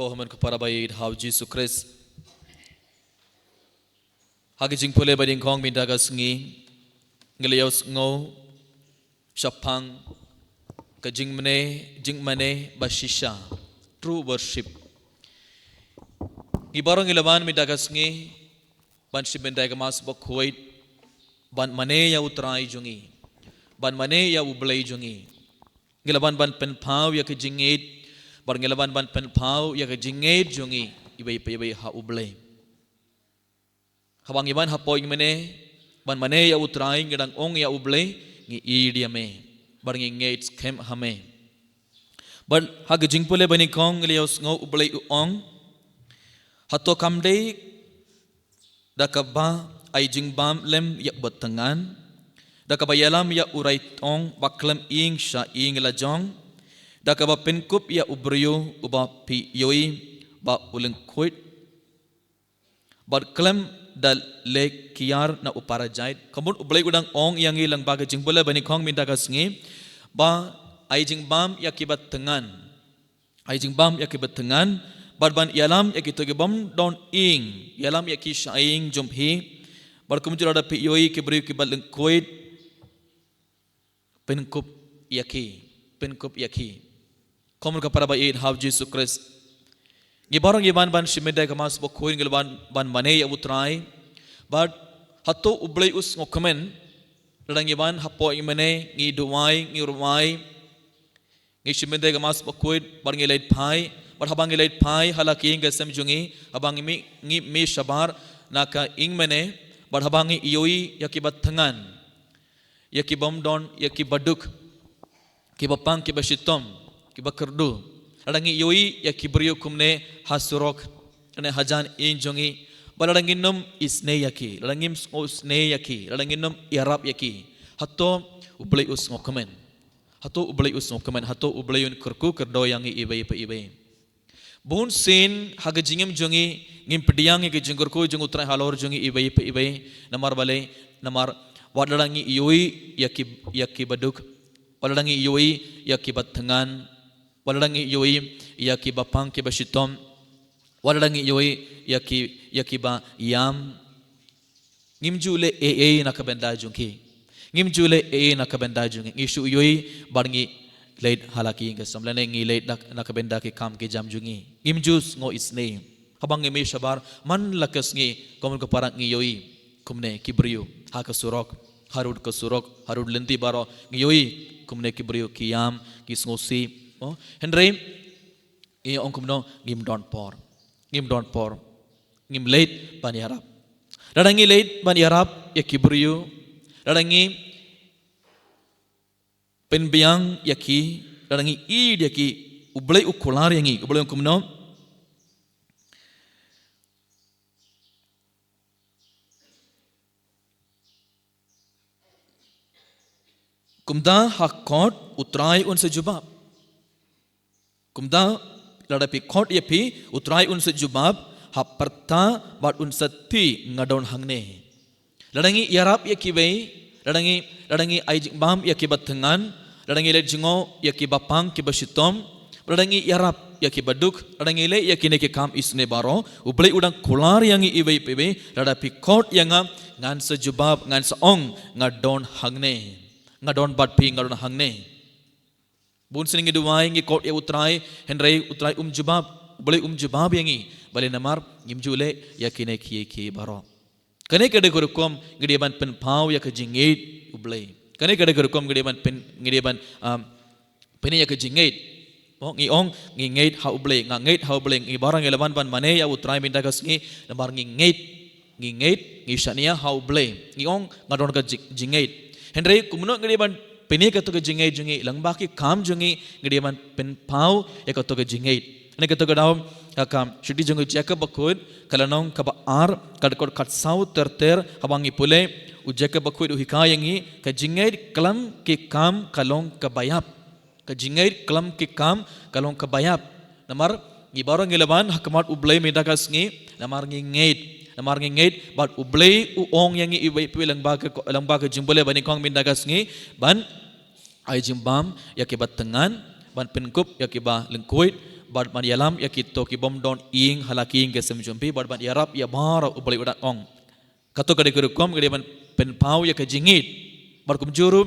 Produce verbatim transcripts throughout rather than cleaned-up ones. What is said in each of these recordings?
Ko hynmen ko para ba ïeit ha u Jisu Khrist. Ha ka jingpule ba nyngkong mynta ka sngi, ngi la ïohsngew shaphang ka jingmane, jingmane ba shisha, true worship. Ngi baroh ngi la wan mynta ka sngi ban shim bynta ïa ka Mass Bakhuid, ban mane ïa u Trai jong ngi, ban mane ïa u Blei jong ngi. Ngi la wan ban pynpaw ïa ka jingngeit, bad ngi la wan ban pynpaw ïa ka jingngeit jong ngi iwei pa iwei ha u Blei. Haba ngi wan hapoh ïing mane, ban mane ïa u Trai, ngi dang ong ïa u Blei, ngi ïeit ïa me, bad ngi ngeit skhem ha me. Bad ha ka jingpule ba nyngkong ngi la ïohsngew u Blei u ong, hato kam dei da kaba ai jingbam lem ïa u batyngan, da kaba ïalam ïa u raitong ba khlem ïing sha ïing la jong, da kaba pynkup ïa u briew uba phi ïohi ba u lyngkhuid, bad khlem da leh kiar na u parajait. Ka mut u Blei u dang ong ïa ngi lyngba ka jingpule ba nyngkong mynta ka sngi, ba ai jingbam ïa ki batyngan. Ai jingbam ïa ki batyngan, bad ban ïalam ïa kito ki bym don ïing, ïalam ïa ki sha ïing jong phi, bad kumjuh lada phi ïohi ki briew kiba lyngkhuid, pynkup ïa ki, pynkup ïa ki. Ko hynmen ko para ba ïeit ha u Jisu Khrist. Ngi baroh ngi wan ban shim bynta ïa ka Mass Bakhuid, ngi la wan ban mane ïa u Trai. Bad hato u Blei u sngewkmen, lada ngi wan hapoh ïing mane, ngi duwai, ngi rwai, ngi shim bynta ïa ka Mass Bakhuid, bad ngi leit phai, bad haba ngi leit phai ha la ki ïing ki sem jong ngi, haba ngi mih, ngi mih shabar na ka ïing mane, bad haba ngi ïohi ïa ki batyngan, ïa ki bym don, ïa ki baduk, ki bapang, ki bashitom, ki bakyrduh. Lada ngi ïohi ïa ki briew kumne ha surok, ne hajan ïing jong ngi, bad lada ngin ym isynei ïa ki, lada ngim sngew isynei ïa ki, lada ngin ym ïarap ïa ki, hato u Blei u sngewkmen? Hato u Blei u sngewkmen? Hato u Blei un kyrkhu kyrdoh ïa ngi iwei pa iwei? Bun sien ha ka jingim jong ngi, ngim pdiang ïa ka jingkyrkhu jong u Trai halor jong ngi iwei pa iwei. Namar balei? Namar wat lada ngi ïohi ïa ki, ïa ki baduk, wat lada ngi ïohi ïa ki batyngan, wat lada ngi ïohi ïa ki bapang, ki bashitom, wat lada ngi ïohi ïa ki, ïa ki baïam, ngim ju leh ei ei na ka bynta jong ki. Ngim ju leh ei ei na ka bynta jong ngi. Ngi shu ïohi bad ngi leit ha la ki ïing ki sem, lane ngi leit na, na ka bynta ki kam ki jam jong ngi. Ngim ju sngew isynei. Haba ngi mih shabar man la ka sngi, ko hynmen ko para, ngi ïohi kumne ki briew ha ka surok, harud ka surok, harud lynti baroh, ngi ïohi kumne ki briew ki ïam, ki sngewsih. Oh, hynrei ngi ong kumno? Ngim don por. Ngim don por. Ngim leit ban ïarap. Lada ngi leit ban ïarap ïa ki briew, lada ngi pynbiang ïa ki, lada ngi ïeit ïa ki, u Blei u kular ïa ngi, u Blei u ong kumno? Kumta ha khot u Trai un sa jubab. Kumta lada phi khot ïa phi, u Trai un sa jubab, hap pyrta bad un sa thied, nga don hangne. Lada ngi ïarap ïa kiwei, lada ngi, lada ngi ai jingbam ïa ki batyngan, lada ngi leit jngoh ïa ki bapang, ki bashitom, lada ngi ïarap ïa ki baduk, lada ngi leh ïa kine ki kam isynei baroh, u Blei u dang kular ïa ngi iwei pa iwei, lada phi khot ïa nga, ngan sa jubab, ngan sa ong, nga don hangne. Nga don bad phi, nga don hangne. Bun sien ngi duwai, ngi khot ïa u Trai, hynrei u Trai um jubab, u Blei um jubab ïa ngi. Balei? Namar ngim ju leh ïa kine kiei kiei baroh. Kane ka dei ka rukom ngi dei ban pynpaw ïa ka jingngeit u Blei. Kane ka dei ka rukom ngi dei ban pyn, ngi dei ban, um, pynïaid ïa ka jingngeit. Mo, ngi ong ngi ngeit ha u Blei, nga ngeit ha u Blei, ngi baroh ngi la wan ban mane ïa u Trai mynta ka sngi, namar ngi ngeit. Ngi ngeit, ngi shaniah ha u Blei. Ngi ong nga don ka ji-, jingngeit. Hynrei kumno ngi dei ban pynïaid kato ka jingngeit jong ngi, lyngba ki kam jong ngi, ngi dei ban pynpaw ïa kato ka jingngeit. Hynrei kato ka daw, ka kam, shithi jong u Jakob bakhuid, ka lynnong kaba ar, ka dkhot khatsaw ter ter, haba ngi pule, u Jakob bakhuid u hikai ïa ngi, ka jingngeit khlem ki kam ka long kaba ïap. Ka jingngeit khlem ki kam ka long kaba ïap. Namar ngi baroh ngi la wan ha khmat u Blei mynta ka sngi, namar ngi ngeit, namar ngi ngeit, bad u Blei u ong ïa ngi iwei pa iwei lyngba ka, lyngba ka jingpule ba nyngkong mynta ka sngi, ban ai jingbam ïa ki batyngan, ban pynkup ïa ki balyngkhuid, bad ban ïalam ïa kito ki bym don ïing ha la ki ïing ki sem jong phi, bad ban ïarap ïa baroh, U Blei u dang ong. Kato ka dei ka rukom ka dei ban pynpaw ïa ka jingngeit. Bad kumjuh ruh,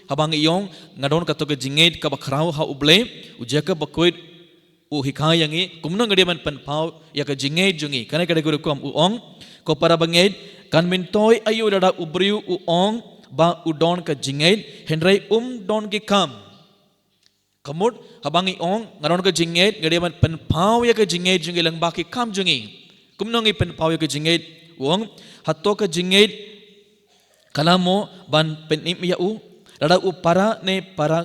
haba ngi ong nga don kato ka jingngeit kaba khraw ha U Blei, U Jakob bakhuid u hikai ïa ngi kumno ka dei ban pynpaw ïa ka jingngeit jong ngi. Kane ka dei ka rukom, u ong, ko para bangeit, kan myntoi aïu lada u briew u ong ba u don ka jingngeit, hynrei um don ki kam. Ka mut, haba ngi ong nga don ka jingngeit, ka dei ban pynpaw ïa ka jingngeit jong ngi lyngba ki kam jong ngi. Kumno ngi pynpaw ïa ka jingngeit? U ong, hato ka jingngeit ka la mo ban pynim ïa u? Lada u para ne para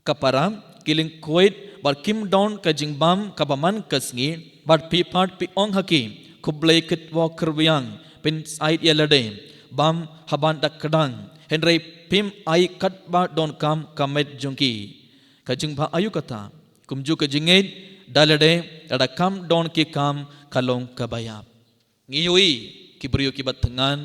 ka para ki lyngkhuid bad kim don ka jingbam kaba man ka sngi, bad phi pat phi ong ha ki, khublei kitbok kyrwiang, pynsaid ïa lade, bam haban da kdang, hynrei phim ai katba donkam ka met jong ki. Ka jingbha aïu kata? Kumjuh ka jingngeit, da lade, lada kam don ki kam ka long kaba ïap. Ngi ïohi ki briew kiba thngan,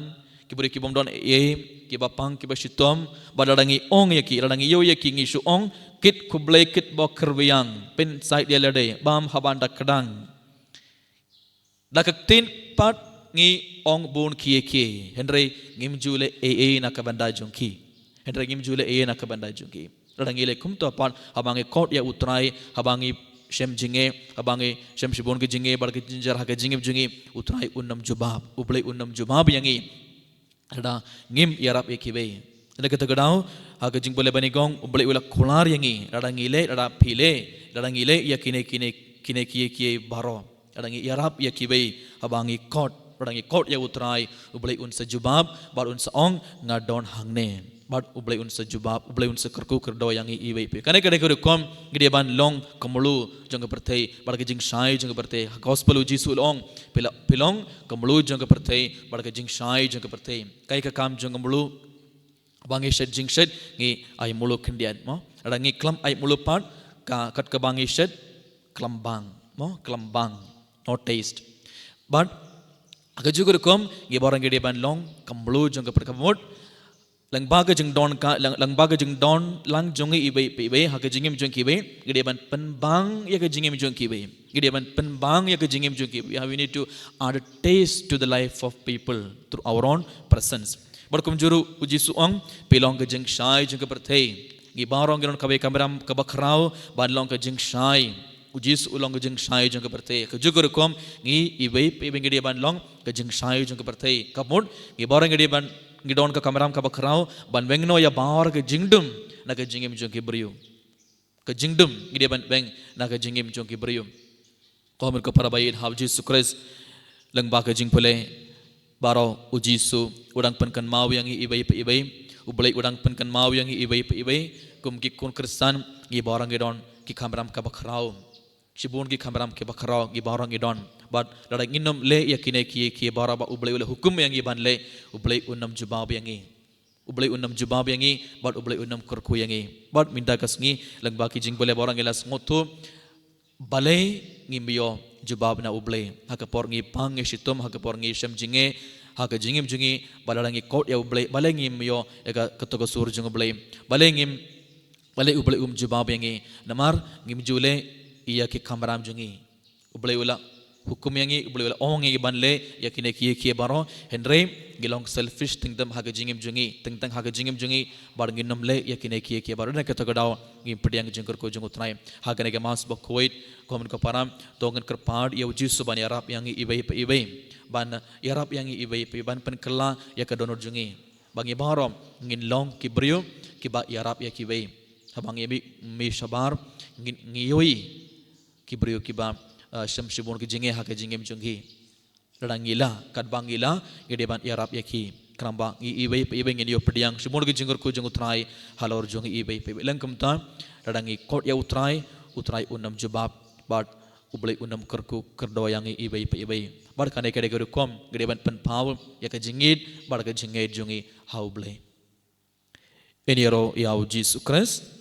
ki briew ki bym don ei ei, kiba pang, kiba shitom, bad lada ngi ong ïa ki, lada ngi ïohi ïa ki, ngi shu ong, kit khublei kitbok kyrwiang, pynsaid ïa lade, bam haban da kdang. Da ka ktien pat ngi ong bun khie khie, hynrei ngim ju leh ei ei na ka bynta jong ki. Hynrei ngim ju leh ei ei na ka bynta jong ki. Lada ngi leh kumta pat, haba ngi khot ïa U Trai, haba ngi shem jingeh, haba ngi shem shibun ki jingeh bad ki jynjar ha ka jingim jong ngi, U Trai un ym jubab, U Blei un ym jubab ïa ngi. Lada ngim ïarap ïa kiwei. Lada kata ka daw, ha ka jingpule ba ngi ong, U Blei u la kular ïa ngi, lada ngi leh, lada phi leh, lada ngi leh ïa kine kine kine kie kie baroh. Lada ngi ïarap ïa kiwei, haba ngi khot, lada ngi khot ïa U Trai, U Blei un sa jubab, bad un sa ong, nga don hangne. Bad U Blei un sa jubab, U Blei un sa kyrkhu kyrdoh ïa ngi iwei pa iwei. Kane ka dei ka rukom, ngi dei ban long ka mluh jong ka pyrthei, bad ka jingshai jong ka pyrthei. Ha gospel U Jisu u la ong, phi la, phi long ka mluh jong ka pyrthei, bad ka jingshai jong ka pyrthei. Kaei ka kam jong ka mluh? Ba ngi shet jingshet, ngi ai mluh khyndiat, mo? Lada ngi khlem ai mluh pat, ka, kat kaba ngi shet, khlem bang, mo? Khlem bang, no taste. Bad ha kajuh ka rukom, ngi baroh ngi dei ban long ka mluh jong ka pyrthei, ka mut. Lyngba ka jingdon ka, lyng-, lyngba ka jingdon lang jong ngi iwei pa iwei, ha ka jingim jong kiwei, ngi dei ban pynbang ïa ka jingim jong kiwei. Ngi dei ban pynbang ïa ka jingim jong kiwei. We need to add a taste to the life of people through our own presence. Bad kumjuh ruh U Jisu u ong, phi long ka jingshai jong ka pyrthei. Ngi baroh ngi don kawei ka kamram kaba khraw, ban long ka jingshai. U Jisu u long ka jingshai jong ka pyrthei. Kajuh ka rukom, ngi iwei pa iwei ngi dei ban long ka jingshai jong ka pyrthei. Ka mut, ngi baroh ngi dei ban, ngi don ka kamram kaba khraw, ban weng noh ïa baroh ka jingdum na ka jingim jong ki briew. Ka jingdum ngi dei ban weng na ka jingim jong ki briew. Ko mut ko para ba ïeit ha U Jisu Khrist, lyngba ka jingpule baroh, U Jisu u dang pynkynmaw ïa ngi iwei pa iwei. U Blei u dang pynkynmaw ïa ngi iwei pa iwei. Kum ki khun Khristan, ngi baroh ngi don ki kamram kaba khraw. Shibun ki kamram kiba khraw ngi baroh ngi don. Bad lada ngim leh ïa kine kie kie baroh ba U Blei u la hukum ïa ngi ban leh, U Blei un ym jubab ïa ngi. U Blei un ym jubab ïa ngi, bad U Blei un ym kyrkhu ïa ngi. Bad mynta ka sngi, lyngba ki jingpule baroh ngi la sngewthuh, balei ngim ïoh jubab na U Blei. Ha ka por ngi pang ngi shitom, ha ka por ngi shem jingeh, ha ka jingim jong ngi, bad lada ngi khot ïa U Blei, balei ngim ïoh ïa ka, kato ka sur jong U Blei. Balei ngim, balei U Blei um jubab ïa ngi. Namar ngim ju leh ïa ki kamram jong ngi. U Blei u la hukum ïa ngi, U Blei u la ong ïa ngi ban leh ïa kine kie kie baroh, hynrei ngi long selfish teng teng ha ka jingim jong ngi, teng teng ha ka jingim jong ngi, bad ngim leh ïa kine kie kie baroh. Na kato ka daw, ngi pdiang jingkyrkhu jong U Trai. Ha kane ka Mass bakhuid, ko mut ko para, to ngin kyrpad ïa U Jisu ban ïarap ïa ngi iwei pa iwei. Ban ïarap ïa ngi iwei pa iwei, ban pynkylla ïa ka dohnud jong ngi. Ba ngi baroh ngin long ki briew kiba ïarap ïa kiwei. Haba ngi mih, mih shabar, ngin, ngi ïohi ki briew kiba, ah, shem shibun ki jingeh ha ka jingim jong ki. Lada ngi lah, katba ngi lah, ngi dei ban ïarap ïa ki. Khnang ba ngi iwei pa iwei ngin ïoh pdiang shibun ki jingkyrkhu jong U Trai halor jong ngi iwei pa iwei. Lehse kumta, lada ngi khot ïa U Trai, U Trai un ym jubab, bad U Blei un ym kyrkhu kyrdoh ïa ngi iwei pa iwei. Bad kane ka dei ka rukom ngi dei ban pynpaw ïa ka jingngeit bad ka jingngeit jong ngi ha U Blei. Ïn ïaroh ïa U Jisu Khrist.